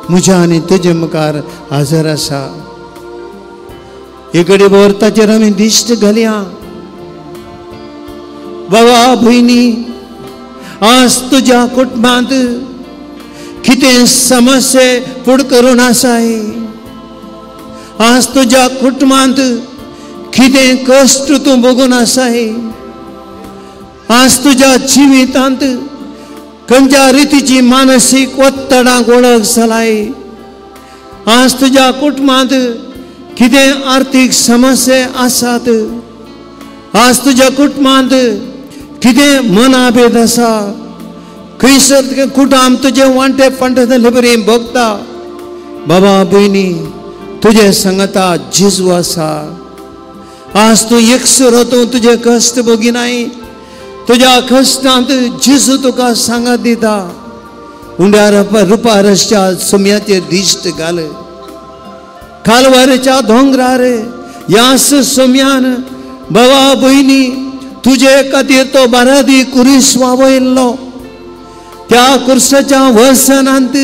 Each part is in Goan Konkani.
म्हज्या आनी तुजे मुखार हजर आसा. एक घडी भर ताचेर आमी दिश्ट घालया. बाबा भयणी, आज तुज्या कुटुंबांत कितें समस्ये फुड करून आसाय, आज तुज्या कुटुंबांत कितें कश्ट तूं भोगून आसाय, आज तुज्या जिवितांत खंयच्या रितीची मानसीक ಒತ್ತಡಾंक वळख जालाय, आज तुज्या कुटुंबांत कितें आर्थीक समस्या आसात, आज तुज्या कुटुंबांत कितें मनाभेद आसा, खंयसर कुटुंब तुजें वांटे फांटे जाल्ले बरी भोगता. बाबा भयणी, तुजें सांगता जेजू आसा. आज तूं एकसुरो, तूं तुजें कश्ट भोगिनाय. तुज्या कश्टांत जेजू तुका सांगात दिता. उंड्या रुपारसच्या सुम्याचेर दिश्ट घाल. कालवारेच्या दोंगरार ह्याच सुम्यान बाबा भयणी तुजे खातीर तो बारादी कुरीस वावयल्लो. त्या कुर्साच्या वसनांत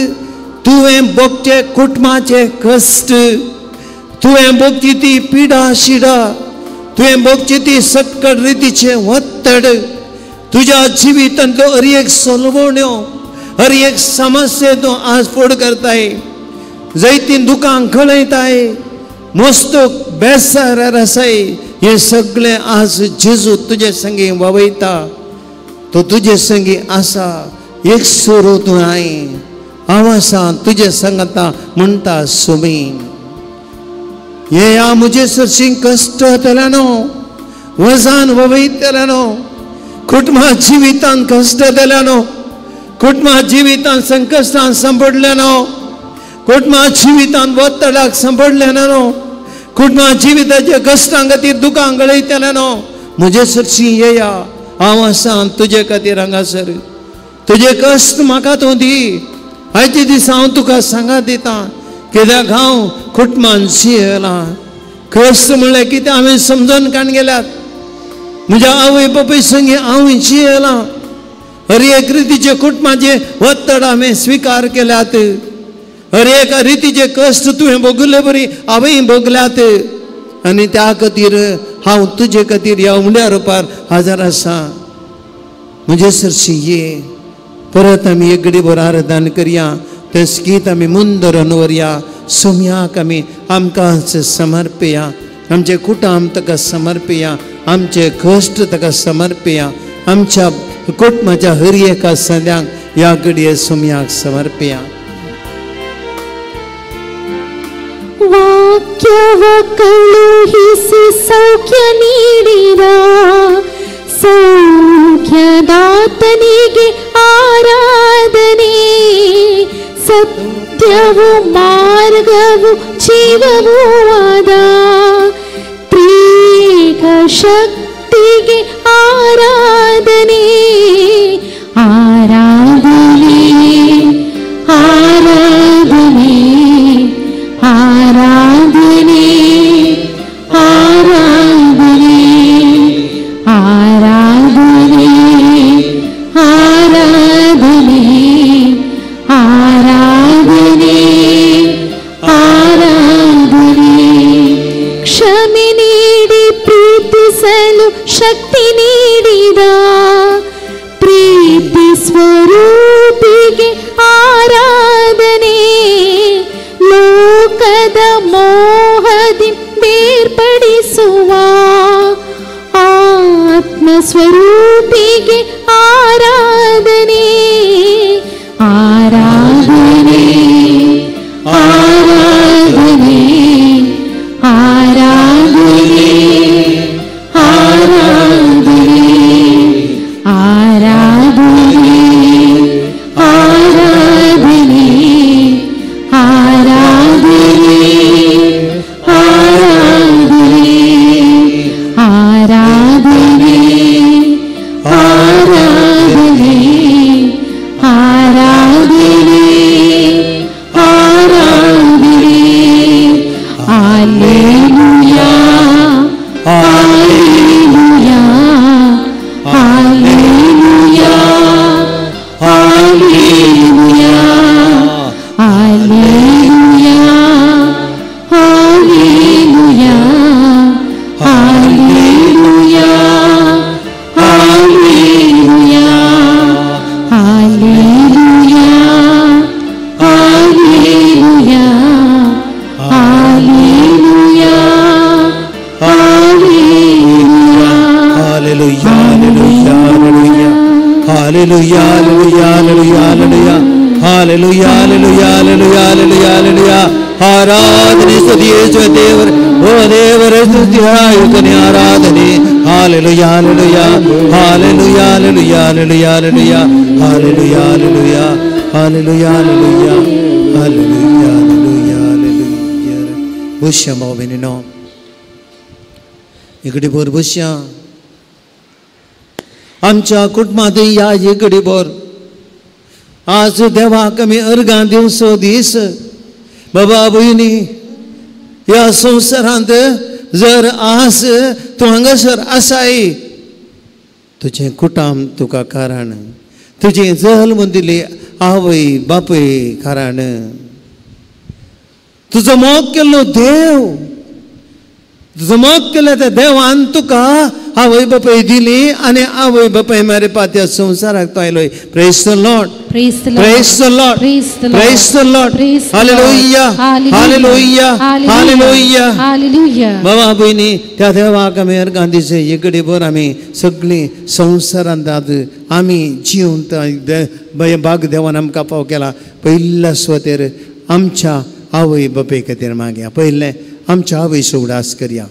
तुवें भोगचे कुटुंबाचे कश्ट, तुवें भोगची ती पिडा शिडा, तुवें भोगची ती सक्कड रितीचें वत्तड, तुज्या जिवितांतल्यो हर एक सोलवण्यो, हर एक समस्या तूं आज फोड करताय, जैतीन दुकान खळयताय, मस्त बेसार आसाय. हें सगळें आज जेजू तुजे संगी वावयता. तो तुजे संगी आसा. एक सुरू तूं I, हांव आसा तुजे सांगता म्हणटा सुमी. हे म्हजे सरशीं कश्ट जातले न्हू, वजन वयतले न्हू, कुटुंबा जिवितान कश्ट जाले न्हू, कुटुंबा जिवितान संकश्टान सांपडले न्हू, कुटुंबा जिवितान वत्तडाक सांपडले न्हू, कुटुंबा जिविताच्या कश्टां खातीर दुकां गळयतले न्हू, म्हजे सरशीं येया, हांव आसा तुजे खातीर हांगासर. तुजे कश्ट म्हाका तूं दी. आयचे दिसा हांव तुका सांगात दिता, कित्याक हांव कुटुंबान जियेलां. कश्ट म्हणल्यार कितें हांवें समजून काण गेल्यात. म्हज्या आवय बापूय संगी हांव जियेलां. हर एक रितीचे कुटुंबाचे वत्तड हांवें स्विकार केल्यात. हर एक रितीचे कश्ट तुवें भोगले बरी हांवें भोगल्यात. आनी त्या खातीर हांव तुजे खातीर ह्या उंड्या रुपार हजर आसा. म्हजे सरशी ये. परत आमी एक घडी भर आराधन करया. तें गीत आमी मुंदर व्हरया. सुम्याक आमी आमकांच समर्पया. आमचे कुटुंब ताका समर्पया, आमचे कश्ट ताका समर्पया, आमच्या कुटुंबाच्या हर एका सद्यांक ह्या घडये सुम्याक समर्पया. ವಾಕ್ಯವ ಕಳುಹಿಸಿ ಸೌಖ್ಯ ನೀಡಿದ ಸೌಖ್ಯದಾತನಿಗೆ ಆರಾಧನೆ. ಸತ್ಯವು ಮಾರ್ಗವು ಜೀವವೂ ಆದ ತ್ರಿಕ ಶಕ್ತಿಗೆ ಆರಾಧನೆ. ಆರಾಧನೆ ಆರಾಧನೆ ಆರಾಧನೆ ಆರಾಧನೆ ಆರಾಧನೆ ಆರಾಧನೆ ಆರಾಧನೆ ಆರಾಧನೆ. ಕ್ಷಮೆ ನೀಡಿ ಪ್ರೀತಿಸಲು ಶಕ್ತಿ ನೀಡಿದ ಪ್ರೀತಿ ಸ್ವರೂಪಿಗೆ ಆರಾಧನೆ. ಲೋಕದ ಮೋಹದಿ ಬೇರ್ಪಡಿಸುವ ಆತ್ಮಸ್ವರೂಪಿಗೆ ಆರಾಧನೆ. ಆರಾಧನೆ ಆರಾಧನೆ ಆರಾಧನೆ ಆರಾಧನೆ ಆರಾಧನೆ ಆರಾಧನೆ ಆರಾಧನೆ ಆರಾಧನೆ ಆರಾಧನೆ ಆರಾಧನೆ Hallelujah, hallelujah, hallelujah. ಆರಾಧನೆ ಸ್ತುತಿ ಯೇಸುವೆ ದೇವರೇ, ಓ ದೇವರೇ ಸ್ತುತಿ ಆಯುಧನೆ ಆರಾಧನೆ. Hallelujah, hallelujah, hallelujah, hallelujah, hallelujah, hallelujah, hallelujah, hallelujah, hallelujah, hallelujah, hallelujah, hallelujah. ಬುಷ್ಯ ಭಾವ इकडे भर बसया आमच्या कुटुंबांत या इकडे भर. आज देवाक आमी अर्गां दिवचो दीस. बाबा भयणी, ह्या संवसारांत जर आज तूं हांगासर आसाय, तुजें कुटुंब तुका कारण, तुजें जल्म दिली आवय बापूय कारण, तुजो मोग केल्लो देव, तुजो मोग केल्लो त्या देवान तुका आवय बापूय दिली आनी आवय बापूय मारे त्या संवसाराक तो आयलो. Praise the Lord, Praise the Lord. Praise the Lord. Praise the Lord. Praise the Lord. Praise the Lord. Hallelujah. Hallelujah. Hallelujah. Hallelujah. बाबा भयणी, त्या देवाक आमी अर्गां दिवचे एकडे भर आमी सगळीं संवसारांत आमी जिवंत भाग देवान आमकां पाव केला. पयल्या सुवातेर आमच्या आवय बापाय खातीर मागया. पयलें आमच्या आवयचो उगडास करया.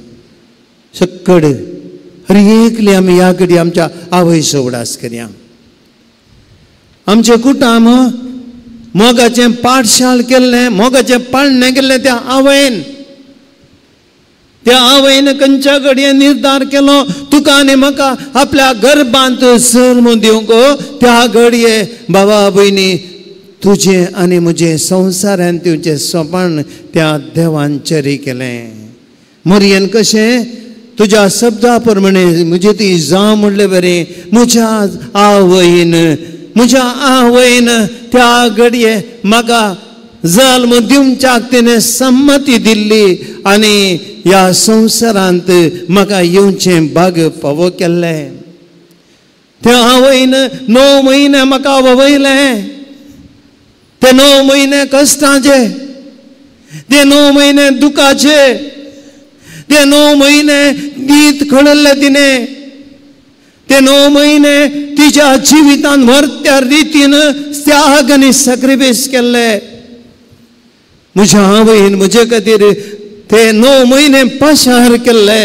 सक्कड हर एकली आमी ह्या कडेन आमच्या आवयचो उगडास करया. आमचें कुटुंब मोगाचें पाठशाल केल्लें, मोगाचें पाळणें केल्लें त्या आवयन. त्या आवयन खंयच्या घडये निर्धार केलो तुका आनी म्हाका आपल्या गर्भांत जल्म दिवंक. त्या घडये बाबा भयणी, तुजें आनी म्हजें संवसारान दिवचें सोपान त्या देवान चरी केलें. मरियन कशें तुज्या शब्दा प्रमाणे म्हजी ती जावं म्हणलें बरें. म्हज्या आवयन, म्हज्या आवयन त्या घडये म्हाका जल्म दिवच्याक तिणें संमती दिल्ली आनी ह्या संवसारांत म्हाका येवचें भाग फावो केल्लें. त्या आवयन 9 म्हयने म्हाका ववयलें. ते 9 म्हयने कश्टांचे, ते 9 म्हयने दुखाचे, ते 9 म्हयने दीत खणल्ले तिणें. ते 9 म्हयने तिच्या जिवितान व्हरत्या रितीन त्याग आनी सॅक्रिफायस केल्ले. म्हज्या आवयन म्हजे खातीर ते 9 म्हयने पाशार केल्ले.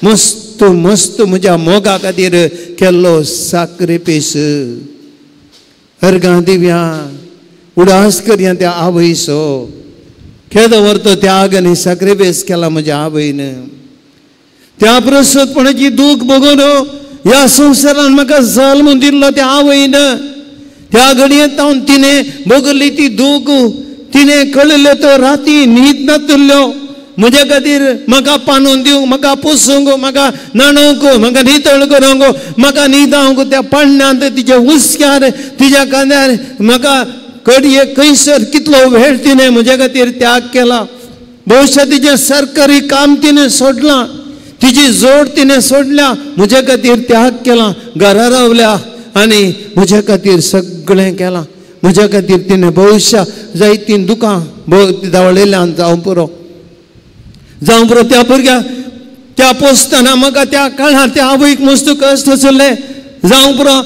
मस्त मस्त म्हज्या मोगा खातीर केल्लो सॅक्रिफायस. अर्गां दिव्या, उडास करया त्या आवयचो. केदो व्हरतो त्याग आनी सॅक्रिफायस केला म्हज्या आवयन. त्या प्रसतपणाची दूख भोगून ह्या संवसारान म्हाका जल्म दिल्लो त्या आवयन. त्या घडयेंत हांव तिणें भोगली ती दूख, तिणें कळिल्ल्यो त्यो राती न्हीद नातिल्ल्यो म्हज्या खातीर. म्हाका पानून दिवंक, म्हाका पुसूंक, म्हाका न्हाणोवंक, म्हाका नितळ करूंक, म्हाका न्हिदावंक त्या पाळण्यांत तिच्या हुस्क्यार, तिच्या खांद्यार म्हाका घडये खंयसर कितलो वेळ तिणें म्हज्या खातीर त्याग केला. भविश्या तिचें सरकारी काम तिणें सोडलां, तिची जोड तिणें सोडल्या, म्हज्या खातीर त्याग केला. घरा रावल्या आनी म्हज्या खातीर सगळें केलां. म्हज्या खातीर तिणें भविश्या जायतीं दुकां धांवळिल्ल्यान जावं पुरो, जावं पुरो. त्या भुरग्याक त्या पोसतना म्हाका त्या काळार त्या आवयक मस्त कश्ट आसले. जावं पुरो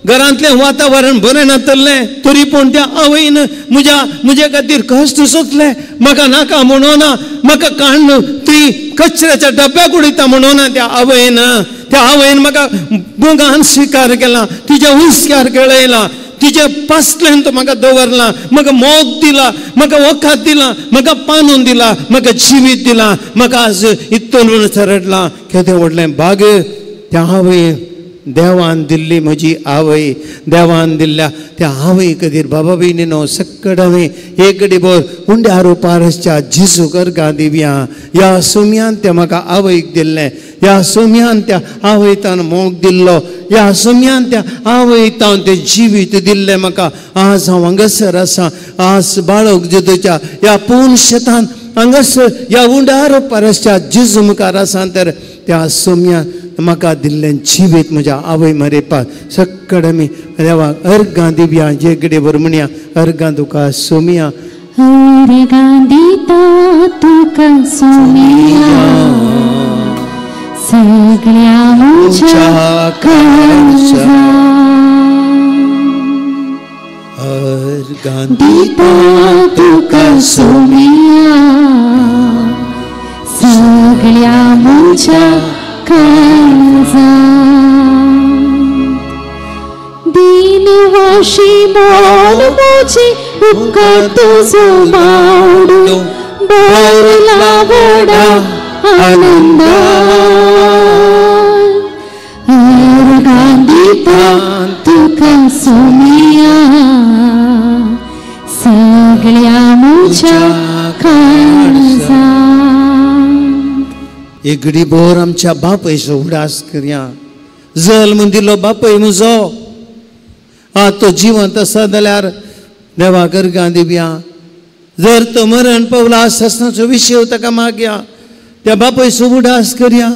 घरांतलें वातावरण बरें नातल्लें, तरी पूण त्या आवयन म्हज्या म्हजे खातीर कश्ट सोंसले. म्हाका नाका म्हणोना, म्हाका काण्ण ती कचऱ्याच्या डब्याक उडयता म्हणोना त्या आवयन. त्या आवयन म्हाका मोगान स्विकार केला, तिच्या हुस्क्यार केळयला, तिच्या पासल्यान तो म्हाका दवरला, म्हाका मोग दिला, म्हाका वखद दिला, म्हाका पानून दिला, म्हाका जिवीत दिला, म्हाका आज इतून म्हणून रडला. केदें व्हडलें भाग त्या आवयन देवान दिल्ली. म्हजी आवय देवान दिल्ल्या त्या आवय खातीर बाबा भयणीनो सक्कड हांवें एक घडी भर उंड्या रुपारच्या जेजूक अर्गां दिवया. ह्या सुम्यान त्या म्हाका आवयक दिल्लें, ह्या सुम्यान त्या आवयतान मोग दिल्लो, ह्या सुम्यान त्या आवयतान तें जिवीत दिल्लें म्हाका. आज हांव हांगासर आसा, आज बाळक जेजूच्या ह्या पूर्ण शेतान हांगासर ह्या उंड्या रुपारच्या जेजू मुखार आसा. तर त्या सुम्यान म्हाका दिल्लें जिवीत म्हज्या आवय मरेपा सक्कड आमी देवाक अर्गां दिवया. जे घडये भर म्हणया, अर्गां तुका सोमया, अर्गां दिता तुका सोमया, सगळ्या म्हज्या काळजा. अर्गां दिता सोमिया सगळ्या म्हज्या काळजांत दिनवाशी मोल म्हजे उपकार तुजो मावडो भरला व्हडा आनंदान अर्गां दिता तुका सोमिया सगळ्या म्हज्या काळजांत. एक घडी भर आमच्या बापायचो उगडास करया. जल्म दिलो बापय म्हजो, आतां तो जिवंत आसा जाल्यार देवा गर्गां दिवया. जर तो मरण पावला आसनाचो विशय ताका मागया. त्या बापायचो उगडास करया.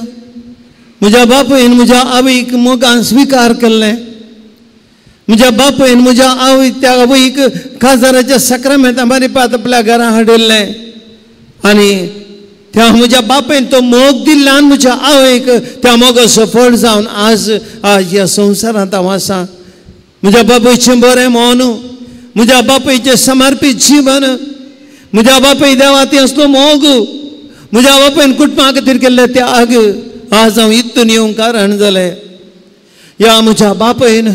म्हज्या बापायन म्हज्या आवयक मोगान स्विकार केल्लें. म्हज्या बापायन म्हज्या आवय त्या आवयक काजाराच्या साक्रामेंता मारिपात आपल्या घरा हाडिल्लें आनी त्या म्हज्या बापायन तो मोग दिल्ल्यान म्हज्या आवयक त्या मोगाचो फळ जावन आज आज ह्या संवसारांत हांव आसा. म्हज्या बापायचें बरें मन, म्हज्या बापायचें समर्पीत जीवन, म्हज्या बापाय देवा ती आसलो मोग, म्हज्या बापायन कुटुंबा खातीर केल्लें त्याग आज हांव इतून येवंक कारण जालें. ह्या म्हज्या बापायन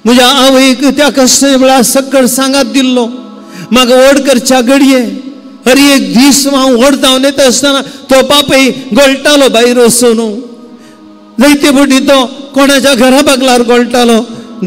म्हज्या आवयक त्या कश्ट वेळार सकळ सांगात दिल्लो. म्हाका व्हड करच्या घडये हर एक दीस हांव व्हड जावन येता आसतना तो बापूय गळटालो भायर वचून. जायते फावटी तो कोणाच्या घरा बागलार गळटालो,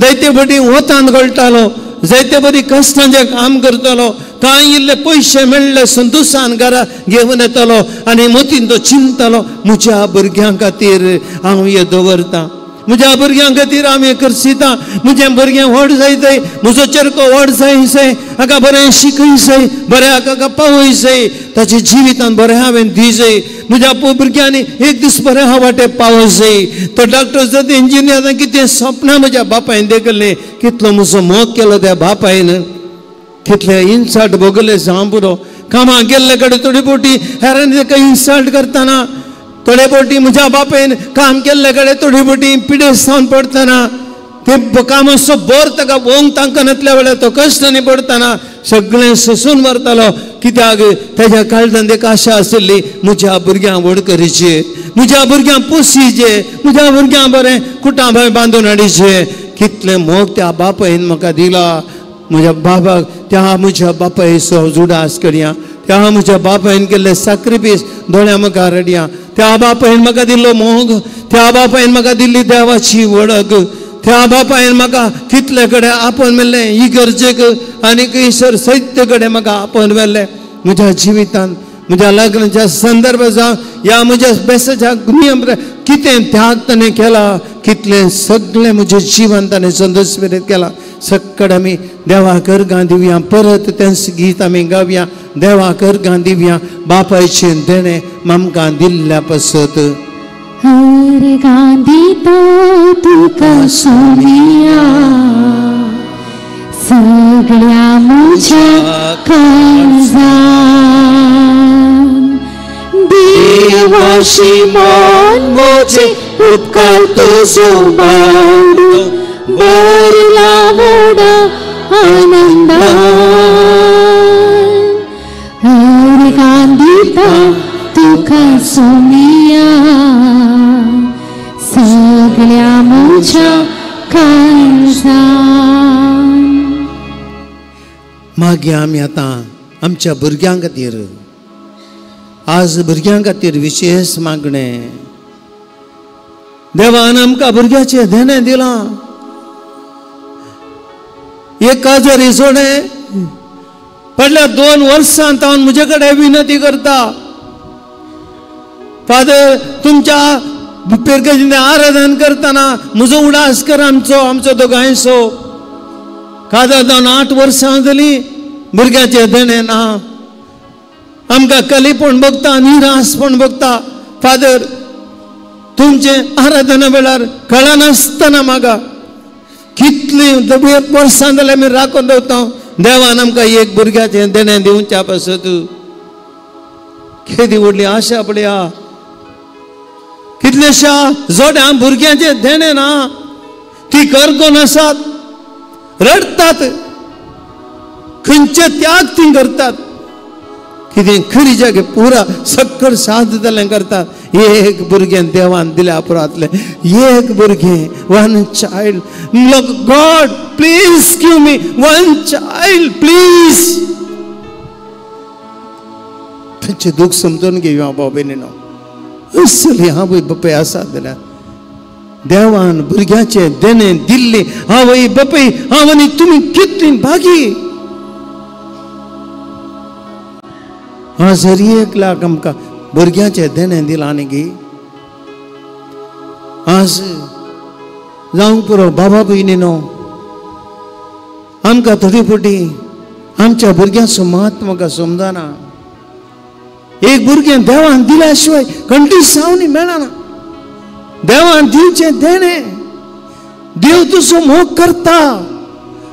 जायते फावटी वतान गळटालो, जायते बरी कश्टांचें काम करतालो. कांय इल्ले पयशे मेळ्ळे संतोशान घरा घेवन येतालो आनी मतीन तो चिंततालो म्हज्या भुरग्यां खातीर हांव हें दवरतां, म्हज्या भुरग्यां खातीर हांव हें करसितां, म्हजें भुरगें व्हड जायतय, म्हजो चेरको व्हड जायसय, हाका बरें शिकयसय, बरें हाका पावयसय, ताच्या जिवितान बरें हांवें दिजय, म्हज्या भुरग्यांनी एक दीस बरें हांव वाटे पावसय. तो डॉक्टर जाता, इंजिनियर जाता, कितें सपनां म्हज्या बापायन देखलें. कितलो म्हजो मोग केलो त्या बापायन, कितले इन्सल्ट भोगले जावं पुरो. कामाक गेल्ले कडेन थोडी फावटी हेरांनी ताका इन्सल्ट करतना, थोडे फावटी म्हज्या बापायन काम केल्ले कडेन थोडी फावटी पिडेस्त जावन पडटना, ते कामाचो बोर ताका वोंग तांकां नातल्या वेळार तो कश्टांनी पडटना सगळें सोसून व्हरतालो. कित्याक ताज्या काळजान एक आशा आशिल्ली म्हज्या भुरग्यांक व्हड करीचे, म्हज्या भुरग्यांक पोशीचे, म्हज्या भुरग्यांक बरें कुटां भायर बांदून हाडीचे. कितलें मोग त्या बापायन म्हाका दिला. म्हज्या बाबाक त्या म्हज्या बापायचो जुडास करया, त्या म्हज्या बापायन केल्ले साक्रिफीस दोळ्या मुखार हाडया. त्या बापायन म्हाका दिल्लो मोग, त्या बापायन म्हाका दिल्ली देवाची वळख, त्या बापायन म्हाका कितले कडेन आपोवन मेल्लें इगर्जेक आनी खंयसर सैत्य कडेन म्हाका आपोवन व्हेल्लें. म्हज्या जिवितान म्हज्या लग्नाच्या संदर्भ जावं ह्या म्हज्या बेसाच्या नियम कितें त्याग ताणें केला, कितलें सगळें म्हजें जिवन ताणें संतोश मेरेन केलां. सक्कड आमी देवा गर्गां दिवया, परत तेंच गीत आमी गावया. देवा गर्गां दिवया बापायचें देणें आमकां दिल्ल्या पासत. अर्गां दिता तुका सोमिया सगळ्या म्हज्या काळजान देवाशी मन म्हजें उपकार तुजो मावडो भरला व्हडा आनंदान अर्गां दिता तुका सोमिया सगळ्या म्हज्या काळजान. मागीर आमी आतां आमच्या भुरग्यां खातीर, आज भुरग्यां खातीर विशेश मागणें. देवान आमकां भुरग्याचें देणें दिलां. एक काजरी जोडें फाटल्या 2 वर्सां तावन म्हजे कडेन विनंती करता, फादर तुमच्या पिरगेजीन आराधन करतना म्हजो उडास कर आमचो आमचो दोगांयचो. काजार जावन 8 वर्सां जालीं भुरग्याचें देणें ना. आमकां कलीपण भोगता, निरासपण भोगता. फादर तुमचें आराधना वेळार कळनासतना म्हाका कितलीं वर्सां जाल्यार आमी राखून दवरता. देवान आमकां एक भुरग्याचें देणें दिवच्या पासत केदी व्हडली आशा पळया. कितलेश्या जोड्या भुरग्यांचें देणें ना, ती करगोन आसात, रडटात, खंयचे त्याग ती करतात. कितें खरी जागे पुरा सक्कड साद जालें करतात. एक भुरगें देवान दिल्या पुरातलें एक भुरगें, one child. God please give me one child please. तांचें दूख समजून घेवया भाव भयणीनो. असली आवय बापूय आसा जाल्यार देवान भुरग्याचें देणें दिल्लें आवय बापूय हांव आनी तुमी कितली भागी. आज हर एक लाख आमकां भुरग्याचें देणें दिलां न्ही गी. आज जावंक पुरो बाबा भयणीनो, आमकां थोडी फावटी आमच्या भुरग्यांचो म्हत्व आमकां समजना. एक भुरगें देवान दिल्या शिवाय कंडिसांवनी मेळना. देवान दिवचें देणें, देव तुजो मोग करता,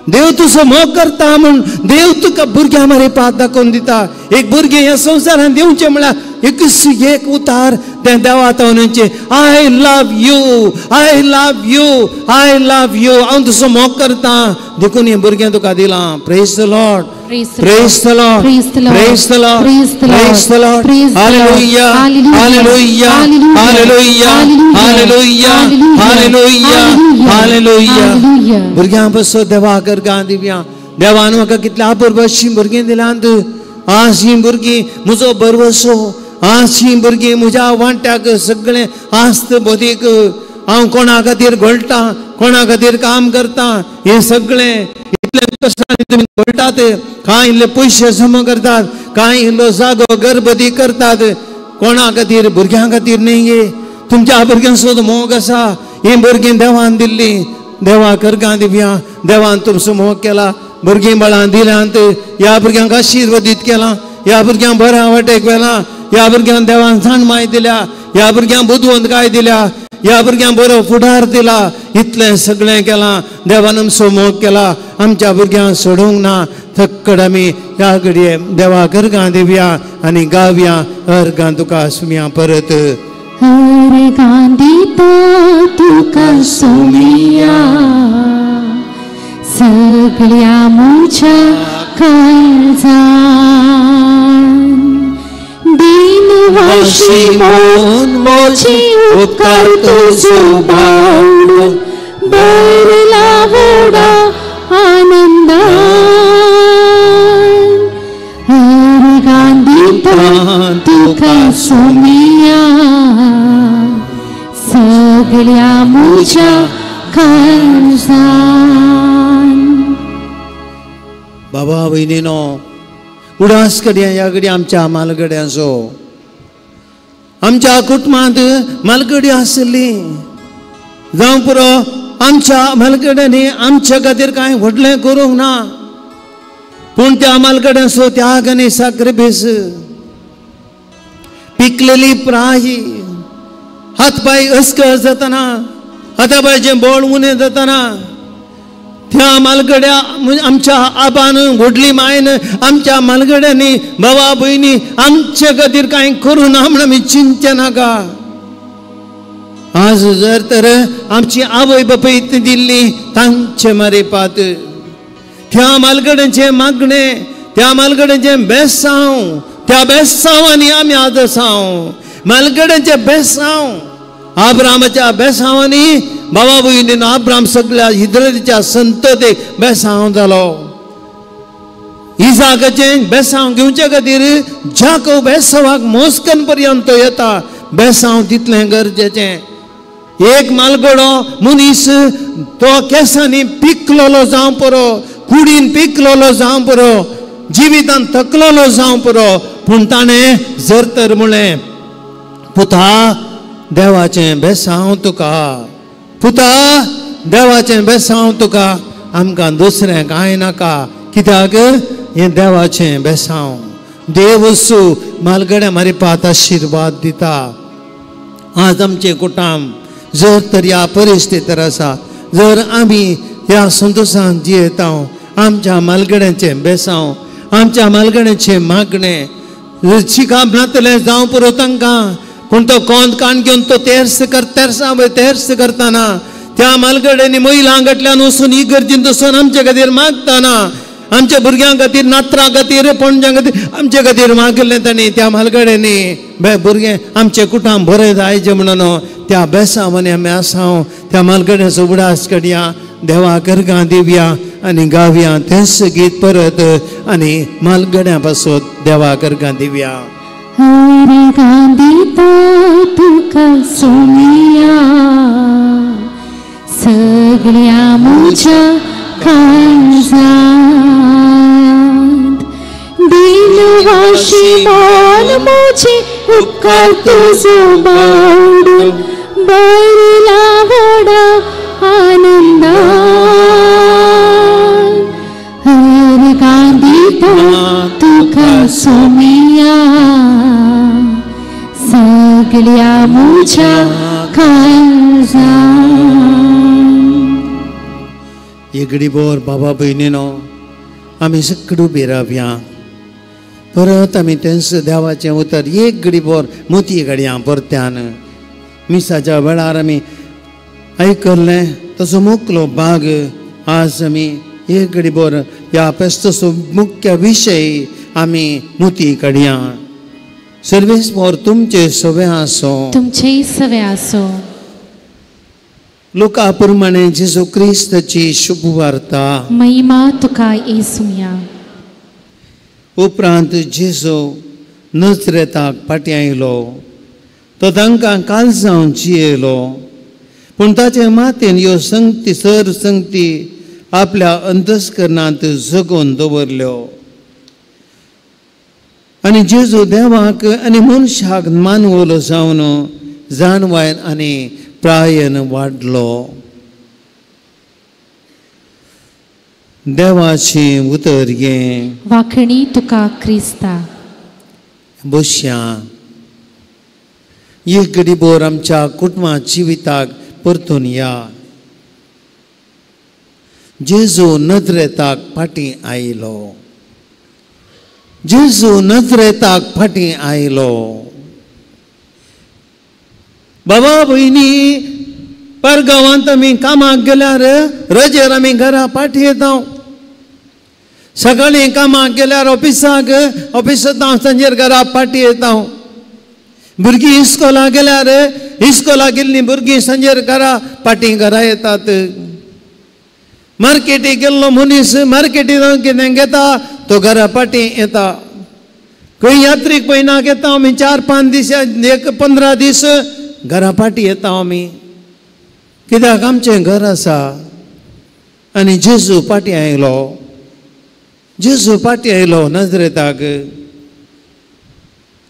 देव तुजो मोग करता म्हूण देव तुका भुरग्यां मरे पात दाखोवन दिता. एक भुरगें ह्या संवसारान दिवचें म्हळ्यार एकूच एक उतार तें देवा तावनचें, I love you, I love you, I love you. हांव तुजो मोग करता देखून हें भुरगें तुका दिलां. Praise the Lord, praise the Lord, praise the Lord, praise the Lord. Hallelujah, hallelujah, hallelujah, hallelujah, hallelujah, hallelujah. भुरग्यां पासून देवा करगां दिवया. देवान म्हाका कितल्या अपुरबायेचीं भुरगीं दिल्यांत. आज हीं भुरगीं म्हजो भरवसो, आज हीं भुरगीं म्हज्या वांट्याक सगळें आस्त बोधीक. हांव कोणा खातीर घोळटा, कोणा खातीर काम करता, हें सगळें इतले कश्टांनी तुमी घोळटात. कांय इल्ले पयशे जमा करतात, कांय इल्लो जागो गर्भवती करतात. कोणा खातीर? भुरग्यां खातीर न्ही गे. तुमच्या भुरग्यांचो मोग आसा. हीं भुरगीं देवान दिल्लीं, देवा करगां दिवया. देवान तुमचो मोग केला, भुरगीं बळां दिल्यांत. ह्या भुरग्यांक आशिर्वादीत केलां, ह्या भुरग्यांक बऱ्या वाटेक व्हेलां, ह्या भुरग्यांक देवान जाणमाय दिल्या, ह्या भुरग्यांक बुदवंतकाय दिल्या, ह्या भुरग्यांक बरो फुडार दिला. इतलें सगळें केलां देवान, आमचो मोग केला. आमच्या भुरग्यांक सोडूंक ना. थक्कड आमी ह्या घडये देवा करगां दिवया आनी गावया अर्गां तुका सुमया परत. अर्गां दिता तुका सुमया सगळ्या म्हज्या काळजान, दिनवाशी मन म्हजी उपकार तुजो बावडो भरला व्हडा आनंदान. अर्गां दिता तुका सुमया सगळ्या म्हज्या काळजान. बाबा भयणीनो, उडास कडया ह्या घडये आमच्या मालगड्यांचो, आमच्या कुटुंबांत मालगडी आसली जावं पुरो. आमच्या मालगड्यांनी आमच्या खातीर कांय व्हडलें करूंक ना, पूण त्या मालगड्यांचो त्याग आनी साक्रिफीस, पिकलेली प्राय, हात पांय अस्कर जातना, हाता पांयचें बळ उणें जातना, त्या मालगड्या आमच्या आबान व्हडली मायन आमच्या मालगड्यांनी बाबा भयणी आमचे खातीर कांय करूं ना म्हण आमी चिंतचे नाका. आज जर तर आमची आवय बापूय दिल्ली तांचे मारेपात, त्या मालगड्यांचें मागणें, त्या मालगड्यांचें बेसांव, त्या बेसांवांनी आमी आज आसाव. मालगड्यांचें बेसांव, आब्रामाच्या बेसांवांनी बाबा भयणीन आब्राम सगळ्या इस्रायेलाच्या संततेक बेसांव जालो. इजाकाचें बेसांव घेवचे खातीर जाकोब बेसांवाक मोस्कन पर्यंत येता. बेसांव तितलें गरजेचें. एक मालगडो मनीस तो केंसांनी पिकलोलो जावं पुरो, कुडीन पिकलोलो जावं पुरो, जिवितान थकलोलो जावं पुरो, पूण ताणें जर तर म्हणलें, पुता देवाचें बेसांव तुका, पुता देवाचें बेसांव तुका, आमकां दुसरें कांय नाका. कित्याक? हें देवाचें बेसांव. देव वसू मालगड्या मारिपात आशिर्वाद दिता. आज आमचें कुटुंब जर तर ह्या परिस्थितीर आसा, जर आमी ह्या संतोशान जियेता, आमच्या मालगड्यांचें बेसांव, आमच्या मालगड्यांचें मागणें, शिकाप नातलें जावं पुरो तांकां, पूण तो कोंद कान घेवन तो तेर्स कर तेर्सां वयर तेर्स करतना त्या मालगड्यांनी महिलां कडल्यान वचून इगर्जीन वचून आमचे खातीर मागतना आमच्या भुरग्यां खातीर, नात्रां खातीर, पणज्यां खातीर, आमचे खातीर मागिल्लें तांणी त्या म्हालगड्यांनी. बे भुरगें आमचें कुटाम बरें जायचें म्हणून त्या बेसांवांनी आमी आसा. त्या म्हालगड्यांचो उगडास कडया, देवा करगां दिवया आनी गावया तेंच गीत परत आनी म्हालगड्यां पासत देवा करगां दिवया. हरगां दिता तुका सोमिया सगळ्या म्हज्या काळजांत, दिलवाशी मन म्हजें उपकार तुजो बावडून भरला व्हडा आनंदान. हरगां दिता तुका सोमिया सगळ्या म्हज्या काळजांत. एगडी बोर बाबा भयणीनो आमी सगळी उबी रावया. परत आमी तेंच देवाचें उतर एक घडी बोर मोती घडया परत्यान मिसाच्या वेळार आमी आयकल्लें तसो मुकलो बाग आज आमी एक घडी बोर ह्या फेस्ताचो मुख्य विशय आमी मोती काडया. सर्वेस बोर तुमचे सवे आसो, तुमचेय सवे आसो. लोका प्रमाणे जेजू क्रिस्ताची शुभवार्ता. महिमा तुका येसुया. उपरांत जेजू नजरेताक फाटीं आयलो, तो तांकां कालजांव जियेलो, पूण ताचे मातेन ह्यो संगती सर संगती आपल्या अंतस्करणांत जगोवन दवरल्यो. आनी जेजू देवाक आनी मनशाक मानवलो जावन जाणवायन आनी प्रायन वाडलो. देवाचें उतर हें. वाखणी तुका क्रिस्ता. बसया. एक घडी बोर आमच्या कुटुंबा जिविताक परतून या. जेजू नजरेताक फाटीं आयलो, जेजू नजरेताक फाटीं आयलो. बाबा भयणी परगांवांत आमी कामाक गेल्यार रजेर आमी घरा फाटीं येता. सकाळीं कामाक गेल्यार ऑफिसाक, ऑफिसांत हांव सांजेर घरा फाटीं येता. भुरगीं इस्कोला गेल्यार इस्कोला गेल्लीं भुरगीं सांजेर घरा फाटीं घरा येतात. मार्केटीक गेल्लो मनीस मार्केटींत कितें घेता तो घरा फाटीं येता. खंय यात्रीक पयनाक येता आमी 4-5 दीस, 1-15 दीस घरा फाटीं येता आमी. कित्याक आमचें घर आसा. आनी जेजू फाटीं आयलो, जेजू फाटीं आयलो नजरेताक.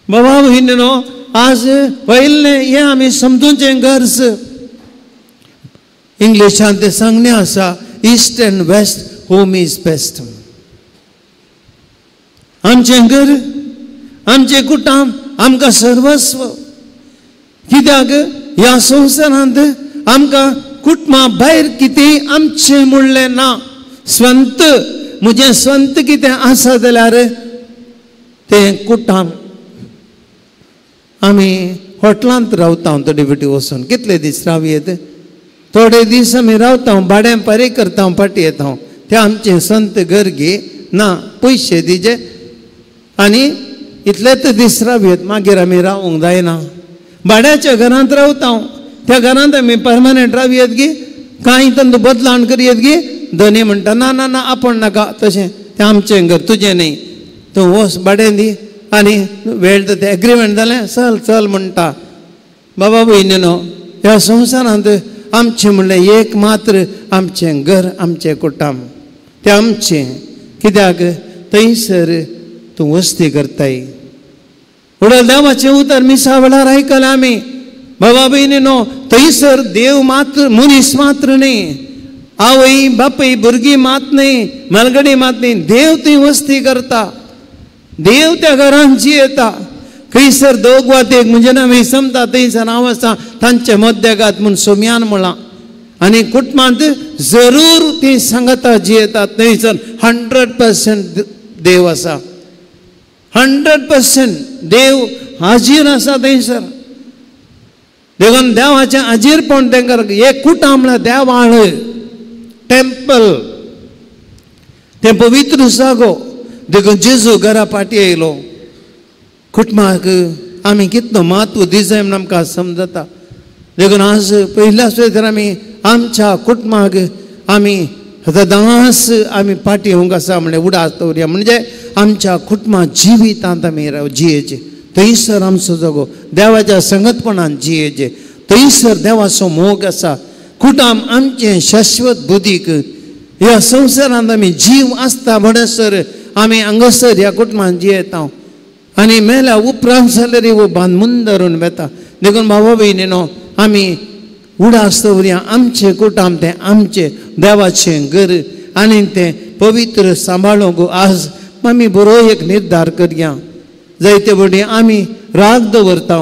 बाबा भयणीनो आज पयलें हें आमी समजूचें गरज. इंग्लिशांत तें सांगणें आसा, east and west home is best. आमचें घर, आमचें कुटुंब आमकां सर्वस्व. कित्याक ह्या संवसारांत आमकां कुटुंबा भायर कितेंय आमचें म्हणलें ना. स्वंत म्हजें स्वंत कितें आसा जाल्यार तें कुटुंब. आमी हॉटेलांत रावता थोडे फावटी वचून कितले दीस रावयेत, थोडे दीस आमी रावता, भाडें पारी करता, फाटीं येता. तें आमचें संत घर गे ना, पयशे दिजे आनी इतलेच दीस रावयेत, मागीर आमी रावूंक जायना. भाड्याच्या घरांत रावता, त्या घरांत आमी परमनंट रावयेत गी, कांय तांचो बदलावण करयेत गी. धनी म्हणटा ना ना ना आपूण नाका तशें, तें आमचें घर तुजें न्ही, तूं वच भाडें दी. आनी वेळ तर तें एग्रीमेंट जालें, चल चल म्हणटा. बाबा भयणीनो ह्या संवसारांत आमचें म्हणलें एक मात्र आमचें घर, आमचें कुटुंब, तें आमचें. कित्याक थंयसर तूं वस्ती करताय. व्हडलो देवाचें उतर मिसा वेळार आयकलें आमी. बाबा भयणीनो थंयसर देव मात्र, मनीस मात्र न्ही, आवय बापूय भुरगीं मात न्ही, म्हालगडी मात न्ही, देव थंय वस्ती करता. देव त्या घरान जियेता. खंयसर दोग वा एक म्हणजे आमी समता थंयसर हांव आसा तांचे मद्यागात म्हूण सोम्यान म्हळां. आनी कुटुंबांत जरूर ती सांगता जियेतात. थंयसर 100% देव आसा, 100% देव हाजीर आसा थंयसर. देखून देवाचें हाजीरपण तांकां एक कुटां म्हळ्यार देवाळ, टेम्पल. तें पवित्र जागो. देखून जेजू घरा फाटी येयलो. कुटुंबाक आमी कितलो म्हत्व दिजाय म्हूण आमकां समजता. देखून आज पयल्या सुद्दां आमी आमच्या कुटुंबाक आमी सदांच आमी फाटी येवंक आसा म्हणलें उडास दवरया. म्हणजे आमच्या कुटुंबा जिवितांत आमी जियेचें, थंयसर आमचो जागो देवाच्या संगतपणान जियेचें, थंयसर देवाचो मोग आसा. कुटुंब आमचें शाश्वत बुदीक. ह्या संवसारांत आमी जीव आसता म्हणसर आमी हांगासर ह्या कुटुंबान जियेता आनी मेल्या उपरांत जाल्यार हो बांदून धरून वेता. देखून भावा भयणीनो आमी उडास दवरया आमचें कुटुंब तें आमचें देवाचें घर आनी तें पवित्र सांबाळूंक आज आमी बरो एक निर्धार करया. जायते फावटी आमी राग दवरता,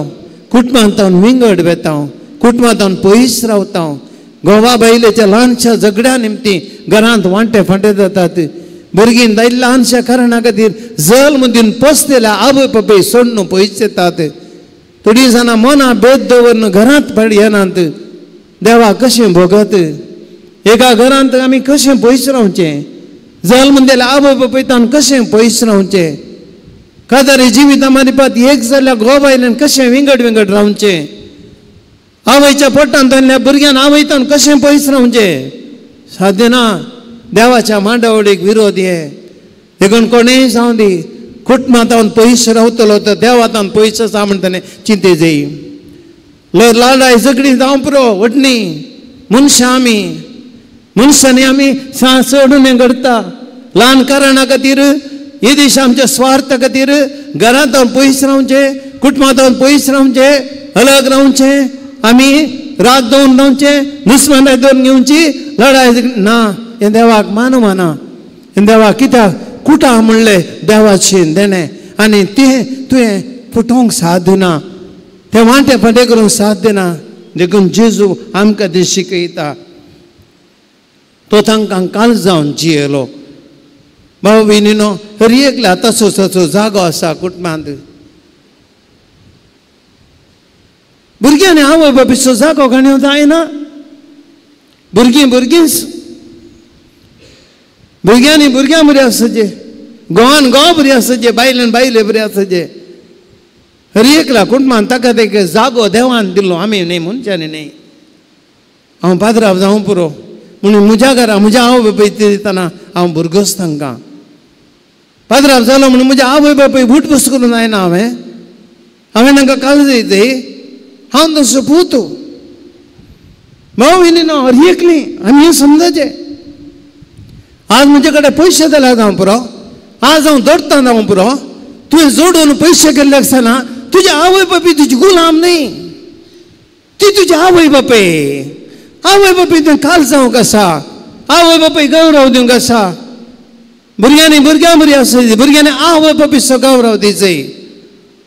कुटुंबांत विंगड वेता, कुटुंबांत पयस रावता. गोवा बायलेच्या ल्हानशा झगड्या निमती घरांत वांटे फांटे जातात. भुरगीं ल्हानशा कारणा खातीर जल्म दिवन पोसलेल्या आवय बापूय सोडून पयस येतात. थोडीं जाणां मनां भेद दवरून घरांत येनात. देवा कशें भोगत एका घरांत आमी कशें पयस रावचें? जल्म दिल्या आवय बापूय तावन कशें पयस रावचें? कादारी जिविता मारिपात एक जाल्यार घोव बायल्यान कशें विंगड विंगड रावचें? आवयच्या पोटांत आयिल्ल्या भुरग्यान आवयतान कशें पयस रावचें? साध्य ना. देवाच्या मांडावळीक विरोध हे. देखून कोणेय जावं दी कुटुंबांत पयस रावतलो तर देवातान पयस आसा म्हणटलें चिंते जाय. लडाय झगडीं जावं पुरो वटणी मनशां आमी मनशांनी आमी चडून घडटा. ल्हान कारणा खातीर येदीश आमच्या स्वार्था खातीर घरांत पयस रावचें, कुटुंबांत पयस रावचें, अलग रावचें, आमी राग दवरून रावचें, दुस्मानाय दवरून घेवची लडाय ना. हें देवाक मानवना. हें देवाक कित्याक कुटां म्हणलें देवाचें देणें आनी तें तुवें फुटोवंक साध्य ना, तें वांटे फांटे करूंक साध्य ना. देखून जेजू आमकां तें शिकयता. तो तांकां काल जावन जियेलो. भाव भयणीनो हर एकल्या तसो तसो जागो आसा कुटुंबांत. भुरग्यांनी आवय बापायचो जागो घाणेव जायना. भुरगीं भुरगींच, भुरग्यांनी भुरग्यां बरी आसचें, घोवान घोव बरी आसचें, बायलेन बायले बरी आसचें. हर एकल्या कुटुंबान ताका एक जागो देवान दिलो, आमी न्हय मनशांनी न्हय. हांव पाद्राव जावं पुरो म्हणून म्हज्या घरा म्हज्या आवय बापाय दितना हांव भुरगोच तांकां. पाद्राव जालो म्हणून म्हज्या आवय बापाय बूट बस करून जायना. हांवें हांवें तांकां काळजी दिता. हांव तसो पूत भाव भयणीनो हर एकली आमी हें समजाचें. आज म्हजे कडेन पयशे जाल्यार जावं पुरो, आज हांव दडटा जावं पुरो, तुवें जोडून पयशे केल्ले आसतना तुज्या आवय बापूय तुजी गुलाम न्हय, ती तुजी आवय बापूय. आवय बापूय तुवें काल जावंक आसा, आवय बापूय गौरव दिवंक आसा. भुरग्यांनी भुरग्यां बरी आसा, भुरग्यांनी आवय बापायचो गौरव दिवचो.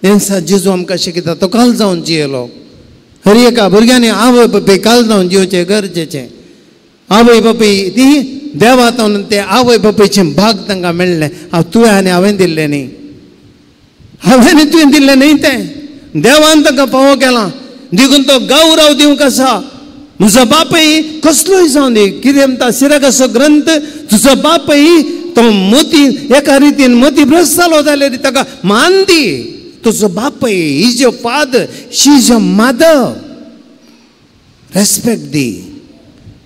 तेन्ना जेजू आमकां शिकयता तो काल जावन जियेलो. हर एका भुरग्यांनी आवय बापूय काल जावन जिवचें गरजेचें. आवय बापूय ती देवातावन ते आवय बापायचें भाग तांकां मेळ्ळें. हांव तुवें आनी हांवें दिल्लें न्ही, हांवें तुवें दिल्लें न्ही, तें देवान तांकां फावो केलां. देखून तो गौरव दिवंक आसा. म्हजो बापूय कसलोय जावं दी, कितें म्हणटा सिराकाचो ग्रंथ, तुजो बापूय तो मती एका रितीन मती भ्रश्ट जालो जाल्यार ताका मान दी. तुजो बापूय is your father, she is your mother, respect दी.